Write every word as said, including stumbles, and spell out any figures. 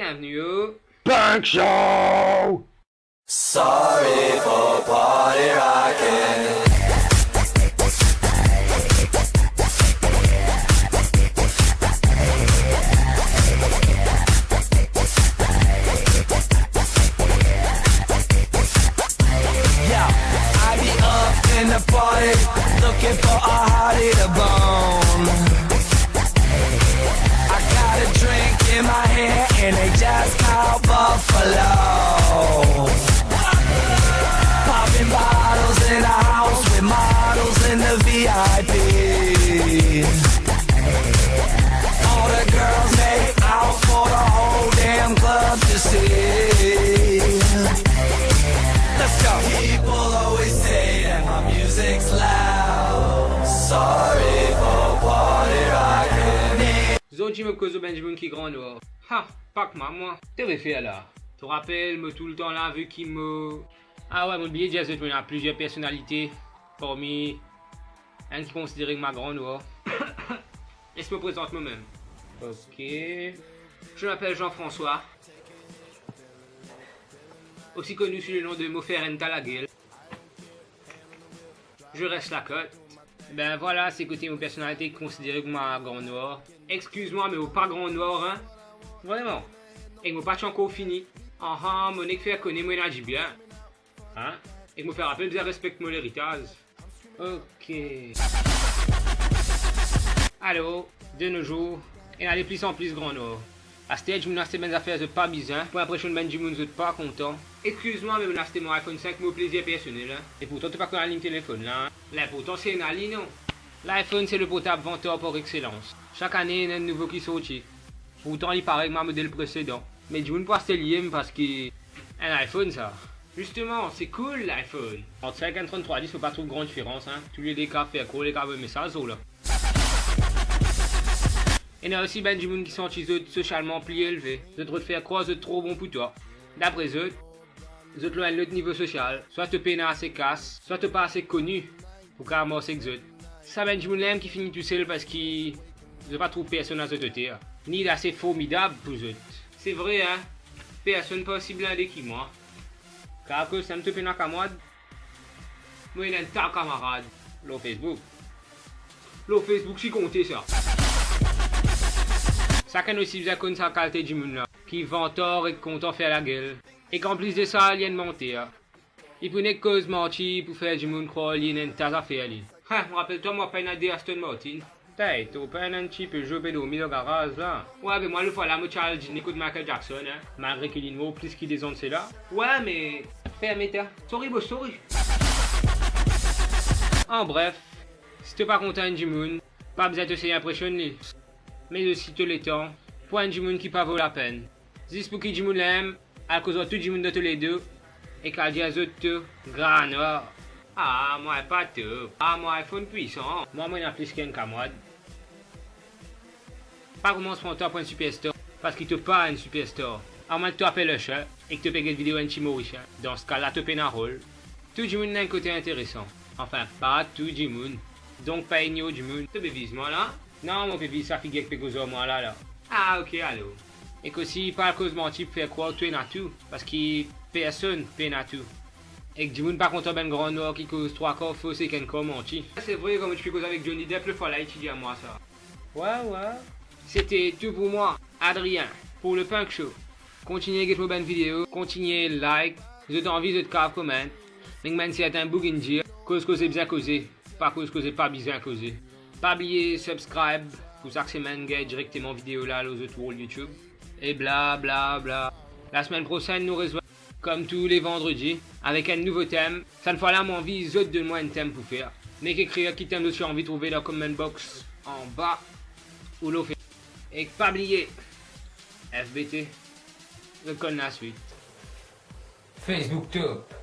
Bienvenue au Punk Show. Sorry for party rocking. Yeah, I be up in the party, looking for a hottie to bone. I got a drink in my hand and they just call Buffalo. Popping bottles in the house with models in the V I P. All the girls make out for the whole damn club to see. Let's go. People always say that my music's loud. Sorry for party rocking. Zordi mo pou koz lor bann dimoun ki gran nwar. Ha, pa kouma mwa. To pe fer la? To rapel mo toultan la, vi ki mo... Ah ouais, mo bliye dir zot, mo ena plizier personalite, parmi enn ki konsidere kouma gran nwar. Les mo prezant mo mem. Ok. Je m'appelle Jean-François, aussi connu sous le nom de Mo Fer Enn Ta Lagel. Je reste la côte. Ben vwala, se kote mo personalite ki konsidere kouma gran nwar. Exkiz mwa, me mo pa gran nwar, hein. Vreman. Ek mo pa ti ankor fini. Aha, mo nek fer kone mo ena dibien. Hein? Ek mo fer rapel bizin respekte mo leritaz. Ok. Alor, de nos jours, ena de plis an plis gran nwar. Aster dimoun aste bann zafer zot pa bizin pou inpresionn bann dimoun zot pa kontan. Exkiz mwa, me mo aste mo iPhone cinq mo plezir personel, hein. E pourtan to pa konn alim telefonn la, hein. Linportan se ena li, non? L'iPhone se le portab vantar par excellence. Sak ane ena enn nouvo ki sorti. Pourtan li parey kouma model presedan. Me dimoun pou aste li mem parski enn iPhone sa. Zisteman, se cool, l'iPhone. Ant cinq enn trant-trwa dis, mo pa trouv gran diferans, hein. Toulede kav fer krwar, kav avoy mesaz lor la. Ena osi bann dimoun ki santi zot sosialman pli elve. Zot rod fer krwar zot tro bon pou twa. Dapre zot, zot lor enn lot nivo sosial. Swa to pena ase kas, swa to pa ase koni pou kav mars ek zot. Sa bann dimoun la mem ki fini tousel parski zot pa trouv personn a zot oter, ni ase formidab pou zot. Se vre, hein? Personn pa osi blinde ki mwa. Kav koz samem to pena kamarad? Mo ena enn ta kamarad lor Facebook. Lor Facebook, si konte sa. Sakenn osi bizin konn sa kalite dimoun la, ki vantar ek kontan fer lagel. Ek anplis de sa, li enn manter. Li pou nek koz manti pou fer dimoun krwar li ena enn ta zafer li. Ha, mo rapel twa, mo pena de Aston Martin. Tey, to pena enn ti Peugeot pe dormi dan garaz la? Wi, be mwa lotfwa la mo ti al dine kot Michael Jackson, hein. Malgre ki li nwar plis ki dezan de sela. Wi, me ferme ta. Sorry bro, sorry. An bref, si to pa kontan enn dimoun, pa bizin to sey inpresionn li. Me osi to letan pou enn dimoun ki pa vo lapenn. Zis pou ki dimoun la mem al koz ar tou dimoun dan to ledo ek al dir zot to gran nwar. Ah, mwa pa top. Ah, mwa iPhone pwisan. Mwa, mo ena plis ki enn kamarad. Pa koumans pran twa pou enn superstar, parski to pa enn superstar. Amwin ki to apel Usher ek to pe get video enn ti Morisien. Dan se ka la to pena rol. Tou dimoun ena enn kote interesan. Anfin, pa tou dimoun. Donk pa ignor dimoun. To pe viz mwa la? Non, mo pe viz sa figir ki pe koz ar mwa la, la. Ah, ok, alor. Ek osi, pa al koz manti pou fer krwar to ena tou, parski personn pena tou. Ek dimoun pa kontan bann gran nwar ki koz trwa kar fos ek enn kar manti. Se vre, kan mo ti pe koz avek Johnny Depp lotfwa la, li ti dir mwa sa. Wi, wi. Sete tou pou mwa, Adrien, pour le Punk Show. Kontigne get mo bann video, kontigne like, zot anvi zot kav comment. Nek bann sertin boug inn dir, koz koze bizin koze, pa koz koze pa bizin koze. Pa bliye subscribe pou sak semenn gagn direkteman video la lor zot wall YouTube. E bla, bla, bla. Lasemenn prosenn, nou rezwenn, kom tou le vandredi, avek enn nouvo tem. Sannfwa la, mo anvi zot donn mwa enn tem pou fer. Nek ekrir ki tem zot ti anvi trouve dan comment box anba ou lor Facebook. Ek pa bliye, F B T, zot konn laswit. Facebook top.